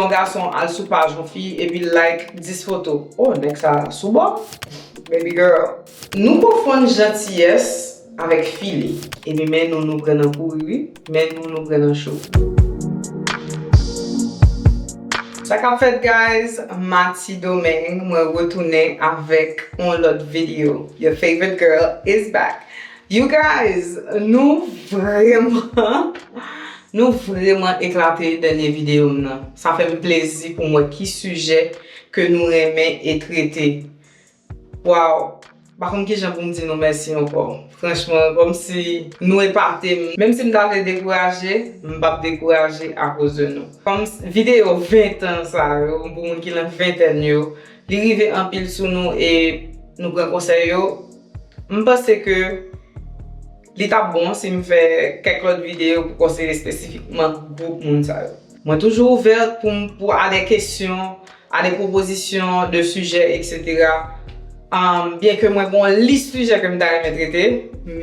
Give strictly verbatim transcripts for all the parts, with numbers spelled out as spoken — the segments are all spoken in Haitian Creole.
Yon gason al sou paj yon fi epi l like dis foto. Oh, nèg sa sou bò. Baby girl. Nou konfonn jantiyès avèk file. Epi men nou, nou pran nan kouri, wi. Men nou, nou pran nan cho. Sa k ap fèt, guys? Mati Domeng, mwen retounen avèk yon lòt videyo. Your favorite girl is back. You guys, nou vrèman, nou vrèman eklate dènye videyo m nan. Sa fè m plezi pou m wè ki sijè ke nou renmen e trete. Wow! M pa konn kijan pou m di nou mèsi ankò. Franchman, kòmsi nou epate m. Menm si m ta vle dekouraje, m p ap dekouraje akoz de nou. Kòm videyo ven tan sa yo, pou moun ki nan ventèn yo, li rive anpil sou nou e nou pran konsèy yo. M panse ke li t ap bon si m fè kèk lòt videyo pou konseye espesifikman gwoup moun sa yo. Mwen toujou ouvè pou m, pou a de kesyon, a de pwopozisyon de sijè, etsetera. Um, byen ke mwen gen yon lis sijè ke m ta renmen trete,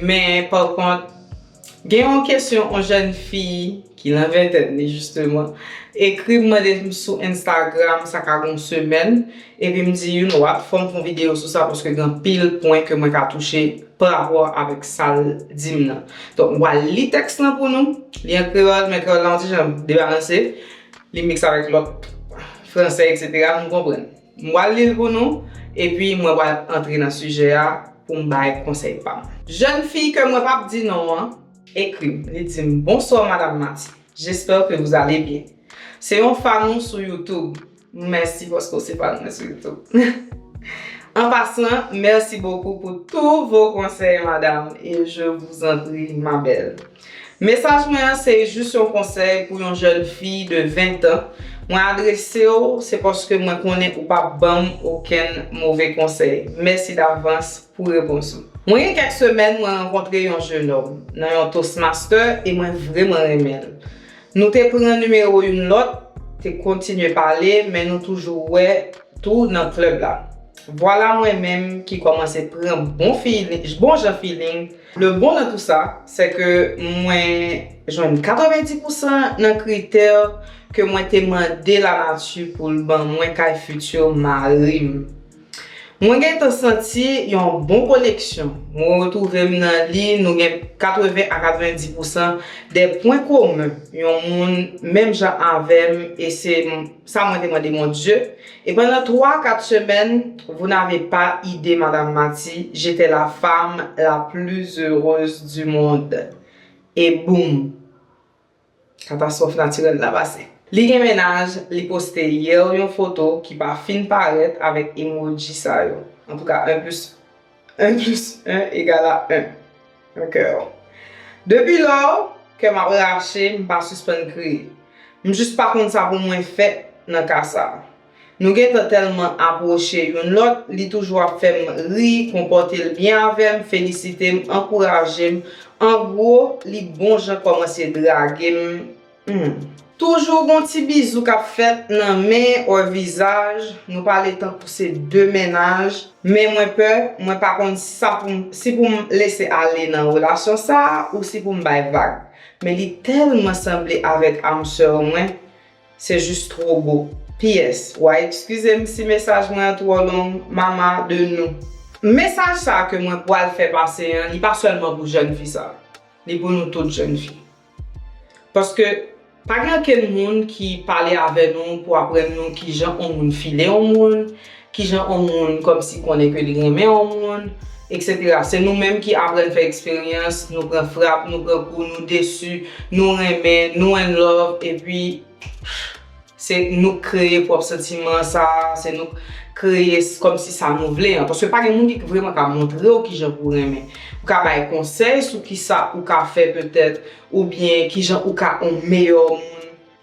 men pa kont, gen yon kesyon yon jèn fi ki nan ventèn li, jisteman, ekri m, mande m sou Instagram, sa ka gen yon semèn, epi m di, you know what, fò m fè yon videyo sou sa, paske gen anpil pwen ke mwen ka touche pa rapò avèk sa l di m nan. Donk, m pral li tèks lan pou nou. Li an kreyòl, men kreyòl la yon ti jan debalanse. Li miks avèk lòt fransè, etsetera. Nou konprann. M pral li l pou nou, epi mwen pral antre nan sijè a pou m bay konsèy pa m. Jèn fi ke mwen p ap di non an, ekri m. Li di m, "Bonsoir, Madame Mati. J'espère que vous allez bien. Se yon fan ou sou YouTube. Mèsi paske w se fan mwen sou YouTube. En passant, merci beaucoup pour tous vos conseils, madame, et je vous en prie, ma belle." Mesaj mwen an se jis yon konsèy pou yon jèn fi de ven tan. Mwen adrese w, se paske mwen konnen ou p ap ban m okenn move konsèy. Mèsi davans pou repons ou. Mwen gen kèk semèn mwen rankontre yon jennòm nan yon Toastmaster e mwen vrèman renmen l. Nou te pran nimewo youn lòt, te kontinye pale, men nou toujou wè tou nan klèb la. Vwala mwen menm ki kòmanse pran bon feeling, bon jan feeling. Le bon nan tou sa, se ke mwen jwenn katrevenndis pousan nan kritè ke mwen te mande lanati pou l ban mwen kay fiti mari m. Mwen gentan santi yon bon koneksyon. Mwen retwouve m nan li, nou gen katreven a katrevenndis pousan de pwen komen. Yon moun menm jan avè m, e se m, sa mwen te mande Bondye. Et pendant trois, quatre semaines, vous n'avez pas idée, Madame Mati, j'étais la femme la plus heureuse du monde. E boum! Katastwòf natirèl la pase. Li gen mennaj, li poste yè yon foto ki pa fin parèt avèk emoji sa yo. Antouka, un plus un plus un égale à un. Yon kè. Depi lò, kè m ap rache, m pa sispann kriye. M jis pa konn sa pou mwen fè nan ka sa. Nou gentan tèlman apwoche youn lòt, li toujou ap fè m ri, konpòte l byen avè m, felisite m, ankouraje m. An gwo, li bon jan kòmanse drage m. Hmm. Toujou gon ti bizou k ap fèt nan men or vizaj, nou pale tankou se de mennaj, men mwen pè, mwen pa konn sa pou m, si pou m lese ale nan relasyon sa a ou si pou m bay vag. Men li tèlman sanble avèk âme sœur mwen, se jis two bo. P S, w a eskize m si mesaj mwen an twò long, mama de nou. Mesaj sa a ke mwen pral fè pase an, li pa sèlman pou jèn fi sa. Li pou nou tout jèn fi. Paske pa gen okenn moun ki pale avè nou pou aprann nou kijan on moun file on moun, kijan on moun kòmsi konnen ke li renmen on moun, etsetera. Se nou menm ki aprann fè eksperyans, nou pran frap, nou pran kou, nou desi, nou renmen, nou in love, epi se nou k kreye pwòp santiman sa, se nou k kreye s-, kòmsi sa nou vle an. Paske pa gen moun ki vrèman ka montre w kijan pou w renmen. Ou ka bay konsèy sou kisa ou ka fè petèt, oubyen kijan ou ka on meyè moun.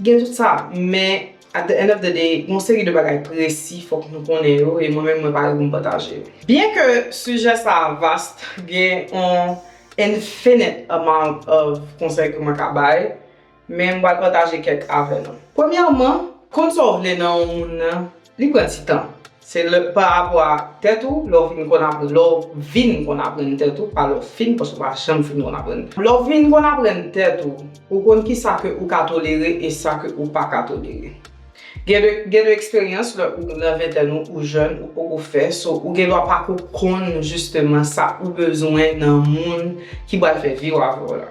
Gen tout sa, men at the end of the day, gon seri de bagay presi fòk nou konnen yo, e mwen menm mwen pare pou m pataje yo. Byen ke sijè sa a vast, gen on infinite amount of konsèy ke mwen ka bay, men m pral pataje kèk avè nou. Premyèman, konn sa w vle nan yon moun nan, li pran ti tan. Se lè, pa rapò a tèt ou, lè w vin konn aprann, lè w vin konn aprann tèt ou, pa lè w fin, paske w pa janm fin konn aprann. Lè w vin konn aprann tèt ou, ou konn kisa ke ou ka tolere e sa ke ou pa ka tolere. Gen de, gen de eksperyans lè ou nan ventèn ou, ou jèn, ou poko fè, so ou gen dwa pa ko konn jisteman sa ou bezwen nan moun ki pral fè vi w avè w la.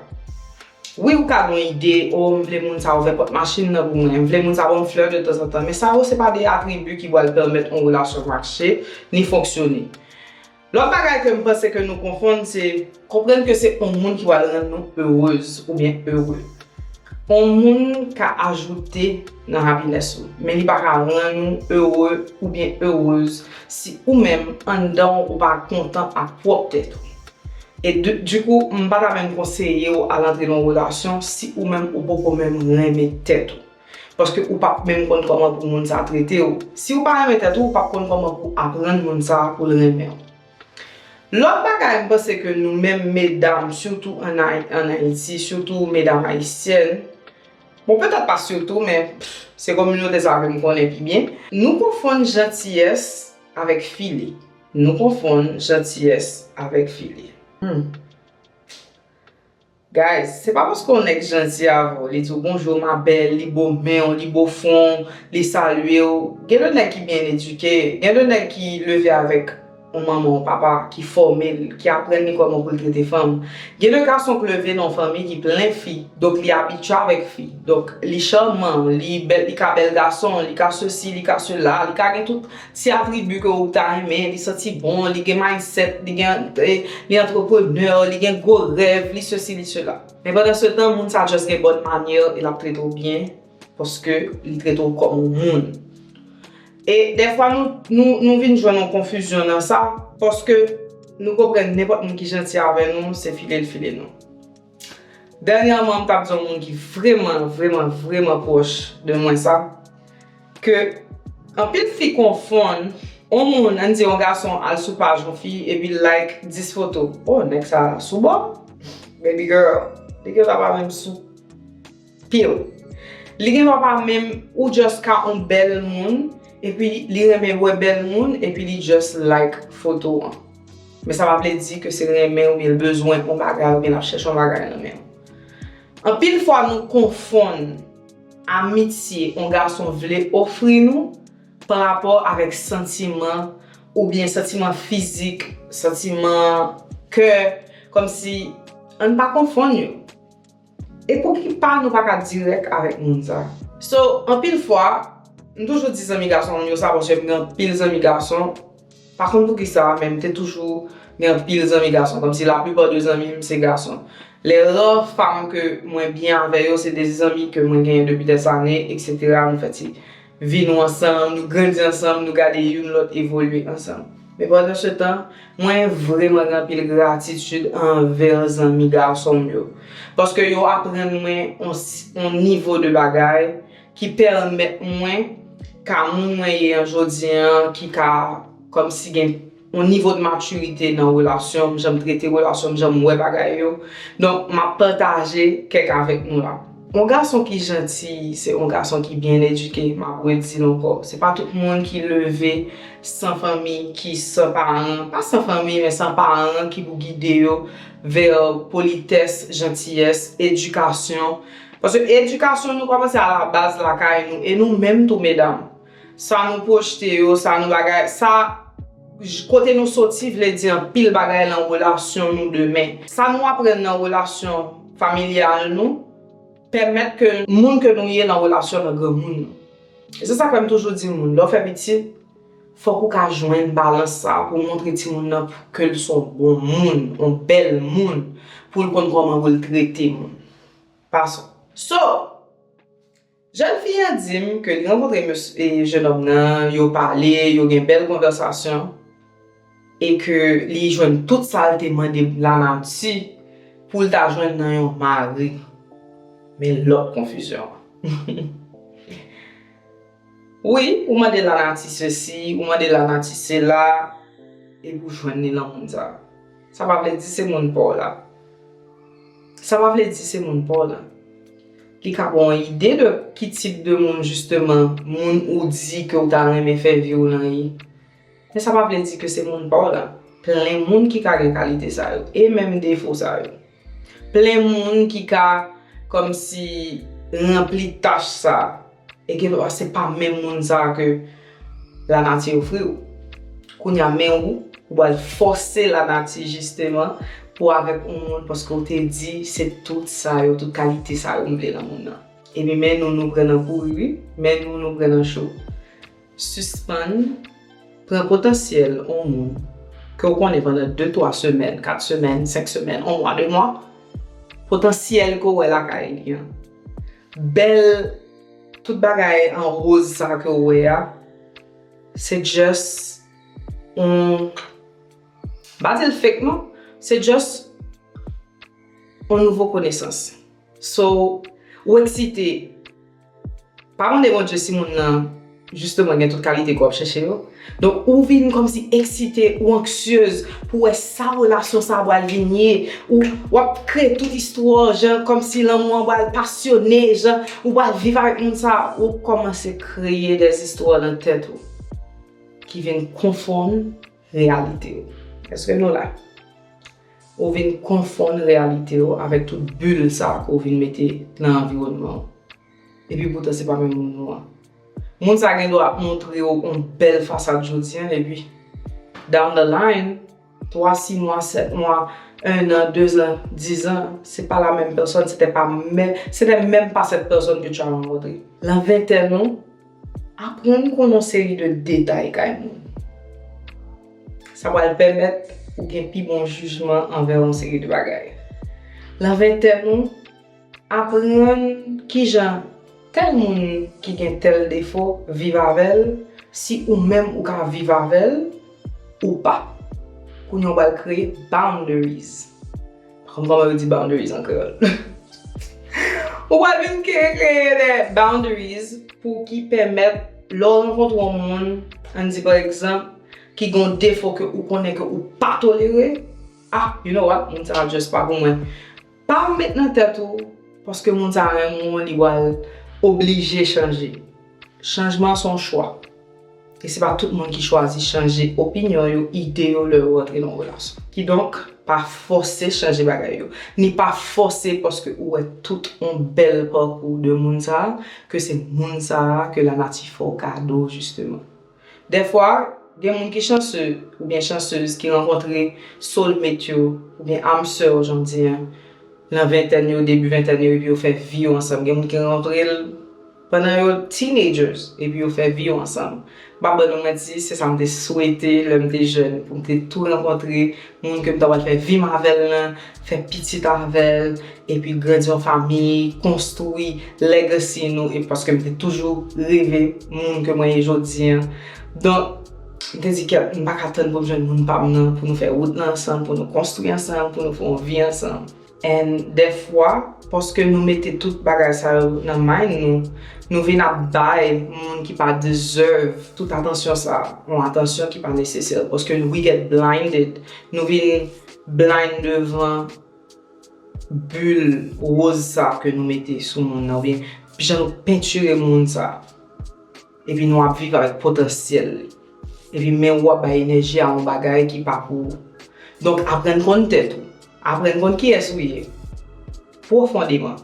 Wi, ou ka gen yon ide, o, m vle moun sa ouvè pòt machin nan pou mwen, m vle moun sa ban m flè de tanzantan, men sa yo se pa de atribi ki pral pèmèt yon relasyon mache ni fonksyone. Lòt bagay ke m panse ke nou konfonn, se konprann ke se yon moun ki pral rann nou erez oubyen ere. Yon moun ka ajoute nan happiness ou, men li pa ka rann ou ere oubyen erez si ou menm anndan w ou pa kontan ak pwòp tèt ou. E di, dikou, m pa ta menm konseye w al antre nan yon relasyon si ou menm ou poko menm renmen tèt ou. Paske ou p ap menm konn kòman pou moun sa trete w. Si ou pa renmen tèt ou, ou p ap konn kòman pou aprann moun sa pou l renmen w. Lòt bagay, m panse ke nou menm medam, sitou ann Ay-, ann Ayiti, sitou medam ayisyèn, bon, petèt pa sitou, men pff, se kominote sa ke m konnen pi byen, nou konfonn jantiyès avèk file. Nou konfonn jantiyès avèk file. Hmm. Guys, se pa paske yon nèg janti avè w, li di w bonjou ma belle, li bo men w, li bo fwon w, li salye w. Gen de nèg ki byen edike, gen de nèg ki leve avèk yon manman, yon papa ki fòme l, ki aprann li kòman pou l trete fanm. Gen de gason k leve nan yon fanmi ki plen fi, donk li abitye avèk fi. Donk li chaman, li bèl, li ka bèl gason, li ka sesi, li ka sela, li ka gen tout ti atribi ke ou ta renmen, li santi bon, li gen mindset, li gen, eh, li antreprenè, li gen gwo rèv, li sesi, li sela. Men pandan se tan, moun sa just gen bòn manyè e l ap trete w byen, paske li trete w kòm yon moun. E dèfwa nou, nou, nou vin jwenn yon konfizyon nan sa, paske nou konprann nenpòt moun ki janti avè nou, se file l file nou. Dènyèman, m t ap di yon moun ki vrèman, vrèman, vrèman pwòch de mwen sa, ke anpil fi konfonn yon moun, ann di yon gason al sou paj yon fi epi l like dis foto. Oh, nèg sa sou bò. Baby girl, li gen dwa pa menm sou pye w. Li gen dwa pa menm, ou just ka yon bèl moun, epi li renmen wè bèl moun, epi li just like foto an. Men sa pa vle di ke se renmen oubyen l bezwen yon bagay oubyen l ap chèche yon bagay nan men w. Anpil fwa nou konfonn amitye yon gason vle ofri nou pa rapò avèk santiman oubyen santiman fizik, santiman kè, kòmsi ann pa konfonn yo. E pouki pa nou pa ka dirèk avèk moun sa? So, anpil fwa, m toujou di zanmi gason m yo sa, paske m gen anpil zanmi gason. Pa konn poukisa, men m te toujou gen anpil zanmi gason. Kòmsi laplipa de zanmi m se gason. Les rares femmes ke mwen byen avè yo, se de zanmi ke mwen genyen depi des années, et cetera. Nou fè ti vi nou ansanm, nou grandi ansanm, nou gade youn lòt evolye ansanm. Men pandan se tan, mwen vrèman gen anpil gratitid anvè zanmi gason m yo. Paske yo aprann mwen on, on nivo de bagay ki pèmèt mwen ka moun mwen ye an jodi an, ki ka kòmsi gen yon nivo de matirite nan relasyon m, jan m trete relasyon m, jan m wè bagay yo. Donk, m ap pataje kèk avèk nou la. Yon gason ki janti, se yon gason ki byen edike, m ap redi l ankò. Se pa tout moun ki leve san fanmi, ki san paran, pa san fanmi, men san paran ki pou gide yo vè politès, jantiyès, edikasyon. Paske edikasyon nou kòmanse a la baz lakay nou, e nou menm tou, medam. Sa nou pwojte yo, sa nou bagay, sa, j-, kote nou soti vle di anpil bagay nan relasyon nou demen. Sa nou aprann nan relasyon familyal nou, pèmèt ke moun ke nou ye nan relasyon nan granmoun nou. E se sa k fè m toujou di moun, lè w fè pitit, fòk ou ka jwenn balans sa pou w montre timoun nan ke l se yon bon moun, yon bèl moun, pou l konn kòman pou l trete moun. Passons. So, jèn fi an di m ke li rankontre mesye, e, jennonm nan, yo pale, yo gen bèl konvèsasyon, e ke li jwenn tout sa l te mande lanati pou l ta jwenn nan yon mari. Men lòt konfizyon an. Wi, ou mande lanati sesi, ou mande lanati sela, epi w jwenn li nan moun sa. Sa pa vle di se moun pa w la. Sa pa vle di se moun pa w la. Li ka ba w yon ide de ki tip de moun, jisteman, moun ou di ke w ta renmen fè vi w lan ye. Men sa pa vle di ke se moun pa w la. Plen moun ki ka gen kalite sa yo, e menm defo sa yo. Plen moun ki ka kòmsi ranpli tach sa. E gen lwa se pa menm moun sa a ke lanati ofri w. Kounye a, men ou, ou pral fòse lanati jisteman pou avèk yon moun paske w te di se tout sa yo, tout kalite sa yo m vle nan moun nan. Epi men nou, nou pran nan kouri, wi. Men nou, nou pran nan cho. Sispann pran potansyèl yon moun ke w konnen pandan de, twa semèn, kat semèn, senk semèn, yon mwa, de mwa. Potansyèl ke w wè lakay li an. Bèl, tout bagay an woz sa ke w wè a, se just yon, m pa di l fake non, se just yon nouvo konesans. So, ou eksite. Pa mande Bondye si moun nan, jisteman, gen tout kalite ke w ap chèche yo. Donk, ou vin kòmsi eksite, ou anksyez pou wè sa relasyon sa a pral vin ye. Ou, w ap kreye tout istwa, jan, kòmsi lanmou an pral pasyone, jan, ou pral viv avèk moun sa a. Ou kòmanse kreye dèzistwa nan tèt ou ki vin konfonn reyalite yo. Èske nou la? Ou vin konfonn reyalite yo avèk tout bil sa a ke w vin mete nan anviwònman w. Epi poutan se pa menm moun ou an. Moun sa a gen dwa ap montre w yon bèl fasad jodi an, epi down the line, twa, sis mwa, sèt mwa, en an, de zan, diz an, se pa la menm pèsòn, se te pa menm, se te menm pa cette personne que tu as rencontrée. Lan ventèn ou, aprann konnen yon seri de detay kay moun. Sa pral pèmèt ou gen pi bon jijman anvè yon seri de bagay. Lan ventèn ou, aprann kijan tèl moun ki gen tèl defo viv avè l, si ou menm ou ka viv avè l ou pa. Kounye a w pral kreye boundaries. Pa konn kòman yo di boundaries an kreyòl. Ou pral vin kreye, kreye de boundaries pou ki pèmèt lè w rankontre yon moun, ann di pa egzanp, ki gen yon defo ke ou konnen ke ou pa tolere, ah, you know what, moun sa a just pa pou mwen. Pa met nan tèt ou, paske moun sa a renmen w, li pral oblije chanje. Chanjman se yon chwa. E se pa tout moun ki chwazi chanje opinyon yo, ide yo lè yo rantre nan yon relasyon. Kidonk, pa fòse chanje bagay yo. Ni pa fòse paske ou wè tout yon bèl pakou de moun sa a, ke se moun sa a ke lanati fè w kado, jisteman. Dèfwa, gen moun ki chanse oubyen chansez ki rankontre soulmate yo oubyen âme sœur, jan m di an, lan ventèn yo, debi ventèn yo, epi yo fè vi yo ansanm. Gen moun ki rankontre l pandan yo teenagers, epi yo fè vi yo ansanm. M p ap ban nou manti, se sa m te swete lè m te jèn, pou m te tou rankontre moun ke m ta pral fè vi m avè l lan, fè pitit avè l, epi grandi yon fanmi, konstwi legacy nou, e paske m te toujou reve moun ke mwen ye jodi an. Donk, m te di, kèt, m pa ka tann pou m jwenn moun pa m nan, pou nou fè wout lan ansanm, pou nou konstwi ansanm, pou nou fè yon vi ansanm. And dèfwa, paske nou mete tout bagay sa yo nan mind nou, nou vin ap bay moun ki pa deserve tout atansyon sa, yon atansyon ki pa nesesè. Paske we get blinded, nou vin blind devan bil woz sa ke nou mete sou moun nan, oubyen jan nou pentire moun sa. Epi nou ap viv avèk potansyèl li. Epi men ou ap bay enèji a yon bagay ki pa pou ou. Donk, aprann konn tèt ou. Aprann konn kiyès ou ye. Pwofondeman.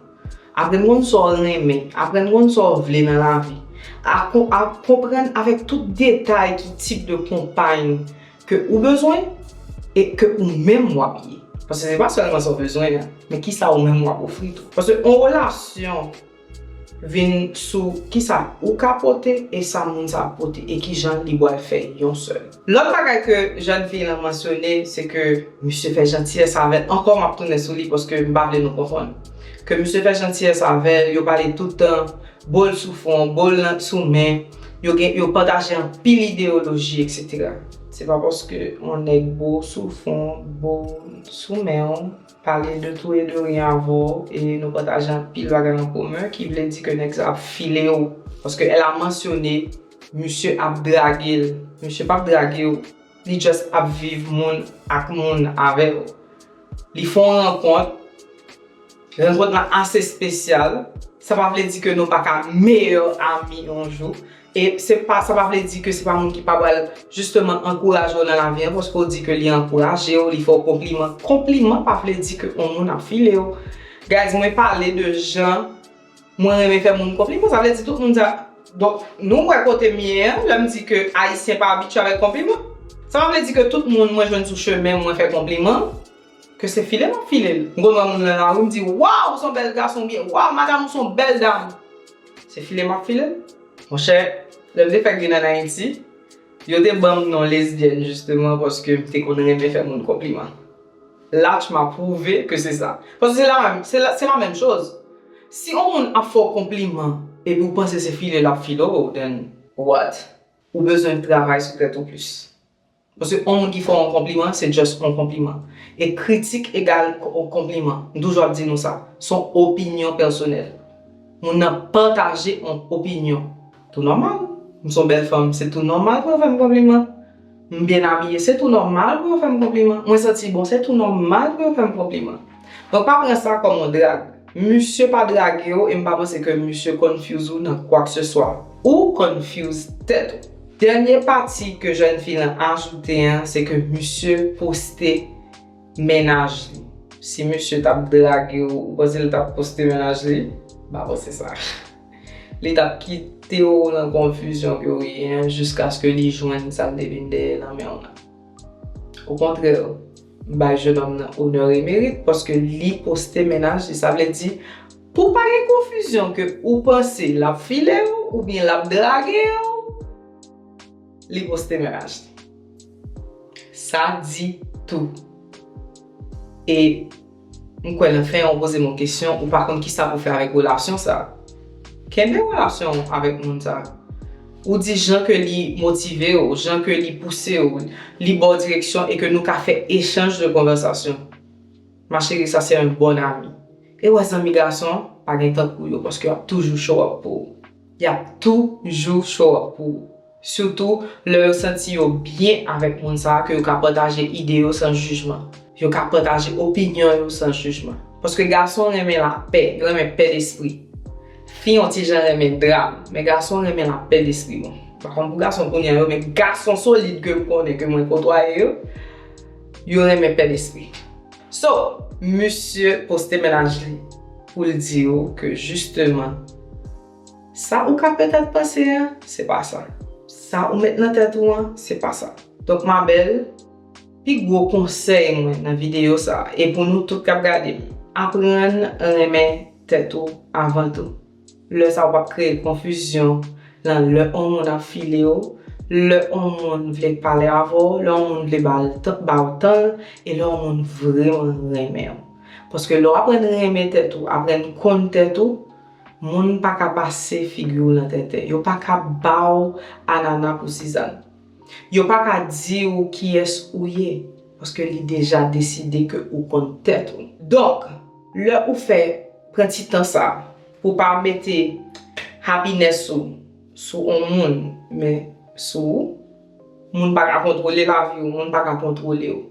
Aprann konn sa w renmen. Aprann konn sa w vle nan lavi. A kon-, a konprann avèk tout detay ki tip de konpay ke ou bezwen e ke ou menm w ap ye. Paske se pa sèlman sa w bezwen an, men kisa ou menm w ap ofri tou. Paske yon relasyon vin sou kisa ou ka pote e sa moun sa ap pote e kijan li pral fè yon sèl. Lòt bagay ke jèn fi lan mansyone, se ke misye fè jantiyès avè l. Ankò, m ap tounen sou li paske m pa vle nou konfonn. Ke misye fè jantiyès avè l, yo pale tout tan, bo l sou fwon, bo l nan, sou men, yo gen, yo pataje anpil ideyoloji, etsetera. Se pa paske yon nèg bo w sou fwon, bo w sou men w, pale de tou e de ryen avè w, e nou pataje anpil bagay an komen, ki vle di ke nèg sa ap file w. Paske elle a mentionné, misye ap drage l. Misye p ap drage w. Li just ap viv moun ak moun avè w. Li fè yon rankont, rankont lan ase espesyal. Sa pa vle di ke nou pa ka meyè ami yon jou. E se pa, sa pa vle di ke se pa moun ki pa pral jisteman ankouraje w nan lavi an, paske w di ke li ankouraje w, li fè w konpliman. Konpliman pa vle di ke yon moun ap file w. Guys, mwen pale de jan mwen renmen fè moun konpliman. Sa vle di tout moun sa, Donk, nou wè kote m ye an, lè m di ke Ayisyen pa abitye avèk konpliman. Sa pa vle di ke tout moun mwen jwenn sou chemen mwen fè konpliman, ke se file m ap file l. M konn wè moun nan lari, m di, "Waw, ou se yon bèl gason," oubyen, "Waw, madanm, ou se yon bèl dam." Se file m ap file l. Monchè, lè m te fèk vin ann Ayiti, yo te ban m non lesbyèn, jisteman, paske m te konn renmen fè moun konpliman. Latch m a pwouve ke se sa. Paske se la menm, se la, se la menm choz. Si yon moun ap fè w konpliman, epi w panse se file l ap file w, then what? Ou bezwen travay sou tèt ou plis. Paske yon moun ki fè w yon konpliman, se just yon konpliman. E kritik egal ko-, yon konpliman. M toujou ap di nou sa. Se yon opinyon pèsonèl. Moun nan pataje yon opinyon. Tou nòmal. M se yon bèl fanm, se tou nòmal pou yo fè m konpliman. M byen abiye, se tou nòmal pou yo fè m konpliman. Mwen santi bon, se tou nòmal pou yo fè m konpliman. Donk, pa pran sa kòm yon drag. Misye pa drage w e m pa panse ke misye confuse ou nan kwakseswa. Ou confuse tèt ou. Dènye pati ke jèn fi lan ajoute an, se ke misye poste mennaj li. Si misye t ap drage w, ou panse l t ap poste mennaj li? M pa panse sa. Li t ap kite w nan konfizyon ke w ye an jiskaske li jwenn sa l te vin dèyè nan men w lan. Okontrè, bay jennonm nan onè e merit paske li poste mennaj li. Sa vle di, pou pa gen konfizyon ke ou panse l ap file w oubyen l ap drage w, li poste mennaj li. Sa di tou. E m kwè nan fen an, ou poze m yon kesyon, ou pa konn kisa pou fè avèk relasyon sa. Kenbe relasyon w avèk moun sa. Ou di jan ke li motive w, jan ke li pouse w, li ba w direksyon e ke nou ka fè echanj de konvèsasyon. Ma chérie, sa se yon bon ami. E wè zanmi gason, pa gen tankou yo, paske y ap toujou show up pou ou. Y ap toujou show up pou ou. Sitou lè yo santi yo byen avèk moun sa a, ke yo ka pataje ide yo san jijman. Yo ka pataje opinyon yo san jijman. Paske gason renmen lapè, yo renmen pè despri. Fi yon ti jan renmen dram, men gason renmen lapè despri. Bon, m pa konn pou gason kounye a yo, men gason solid ke m konnen, ke mwen kotwaye yo, yo renmen pè despri. So, misye poste mennaj li pou l di w ke jisteman, sa ou ka petèt panse an, se pa sa. Sa ou met nan tèt ou an, se pa sa. Donk, ma belle, pi gwo konsèy mwen nan videyo sa a, e pou nou tout k ap gade m, aprann renmen tèt ou avan tou. Lè sa a, w p ap kreye konfizyon nan lè yon moun ap file w, lè yon moun vle pale avè w, lè yon moun vle ba l tan, ba w tan l, e lè yon moun vrèman renmen w. Paske lè w aprann renmen tèt ou, aprann konn tèt ou, moun pa ka pase figi w nan tenten. Yo pa ka ba w anana pou sizann. Yo pa ka di w kiyès ou ye, paske li deja deside ke ou konn tèt ou. Donk, lè ou fè, pran ti tan sa pou pa mete happiness ou sou yon moun, men sou ou. Moun pa ka kontwole lavi w, moun pa ka kontwole w.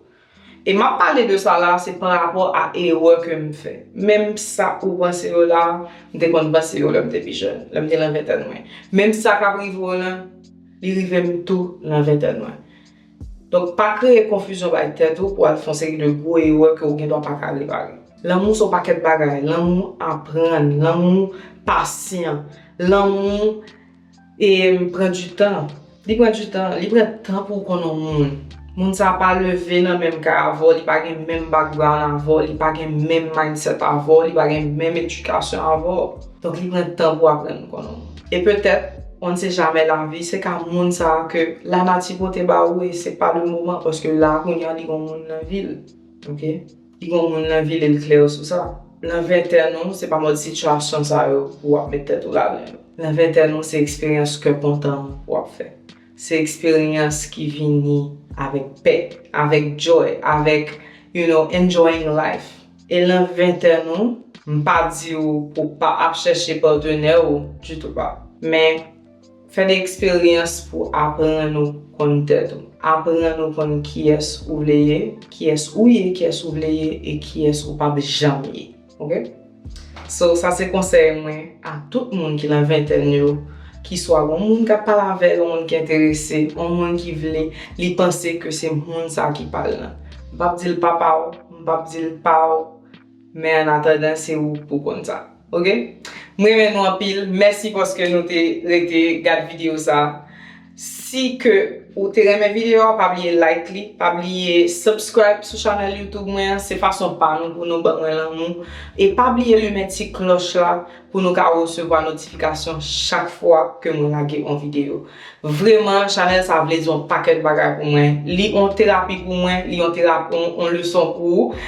E m ap pale de sa la, se pa rapò a erè ke m fè. Menm sa ou panse yo la, m te konn panse yo lè m te pi jèn, lè m te nan ventèn mwen. Menm sa k ap rive w lan, li rive m tou nan ventèn mwen. Donk, pa kreye konfizyon bay tèt ou pou al fè yon seri de gwo erè ke w gen dwa pa ka repare. Lanmou se yon pakèt bagay. Lanmou aprann. Lanmou pasyan. Lanmou, e, pran du tan. Li pran du tan. Li pran tan pou w konn yon moun. Moun sa a pa leve nan menm kay avè w, li pa gen menm background avè w, li pa gen menm mindset avè w, li pa gen menm edikasyon avè w. Donk, li pran tan pou w aprann konn yon moun. E petèt, on ne sait jamais la vie, se ka moun sa a ke lanati pote ba ou e se pa le moman, paske la, kounye a, li gon moun nan vi l. Ok? Li gon moun nan vi l e l klè sou sa. Lan ventèn ou, se pa mòd sitiyasyon sa yo pou w ap met tèt ou ladan yo. Lan ventèn ou, se eksperyans kè kontan w ap fè. Se eksperyans ki vini avèk pè, avèk joy, avèk, you know, enjoying life. E lan ventèn ou, m pa di w pou w pa ap chèche patnè w, ditou pa. Men, fè de eksperyans pou aprann ou konn tèt ou. Aprann ou konn kiyès ou vle ye, kiyès ou ye, kiyès ou vle ye, e kiyès ou p ap janm ye. Ok? So, sa se konsèy mwen a tout moun ki lan ventèn yo, ki swa yon moun k ap pale avè l, yon moun ki enterese, yon moun ki vle, li panse ke se moun sa ki pa l lan. M p ap di l pa pa w, m p ap di l pa w, men an atandan, se ou k pou konn sa. Ok? M renmen nou anpil. Mèsi paske nou te rete gad videyo sa. Si ke ou te renmen videyo a, pa bliye like li, pa bliye subscribe sou chanèl YouTube mwen an. Se fason pa nou pou nou ban mwen lanmou. E pa bliye limen ti klòch la pou nou ka resevwa notifikasyon chak fwa ke mwen lage yon videyo. Vreman, chanèl sa vle di yon pakèt bagay pou mwen. Li yon terapi pou mwen, li yon terapi, yon, yon leson pou ou.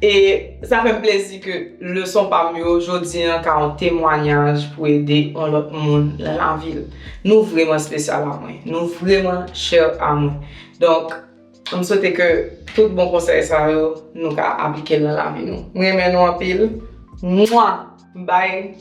E sa fè m plezi ke leson pa m yo jodi an ka yon temwanyaj pou ede yon lòt moun nan lavi l. Nou vreman espesyal a mwen. Nou vreman chè a mwen. Donk, m swete ke tout bon konsèy sa yo, nou ka aplike l nan lavi nou. M renmen nou anpil. Mwa! Bye!